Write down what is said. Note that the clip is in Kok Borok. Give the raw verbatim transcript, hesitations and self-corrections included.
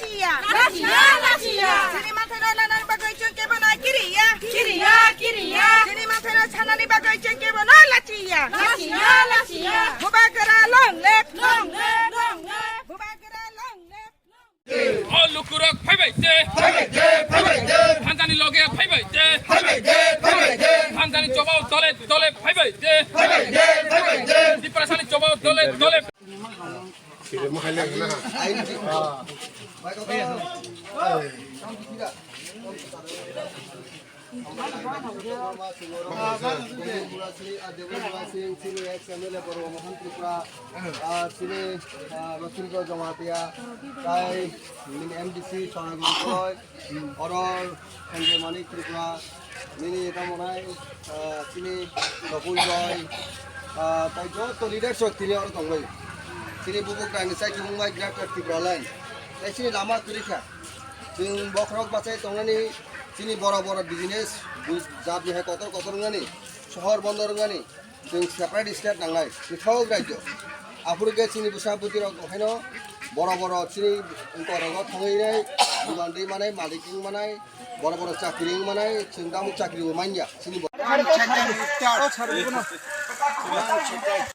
Lachiya. Lachiya, lachiya. Chini manthai no nanani bagwi chwng kebo no kiriya. Kiriya, kiriya. Chini manthai no sanani bagwi chwng kebo no lachiya. Lachiya, lachiya. Bubagra long live. Long live, long live. Bubagra long live. O lukurok phaibai de. Phaibai de, phaibai de. Phanjani loge phaibai de. Phaibai de, phaibai de. Phanjani chobao dole dole phaibai de. Phaibai de, phaibai de. Tiprasani chobao dole dole. Chini, ah, Rotindra Jamatia, tai, nini M D C Sonagon Roy, oro Sanjay Manik Tripura, nini tamo nai, ah, chini Gokul Roy, ah, tai joto leaders rok tini oro tongbai. Chini bubugrani sai kimung bai Greater Tipraland. Tai chini lama kwrwi kha. Chwng bokhorok bachai tongnani chini bora bora business, bu-, jat ni hai kotor kotor wngnani, sohor bondor wngnani. Chwng separate state nangnai, pwithok rajyo. Aphuru khe chini bwsa bwtwi rok haino bora bora chini korogo thangwi nai, dugan rwi manai, malik wng manai, bora bora chakri wng manai, chwng tamo chakri bo manya. Chini bo-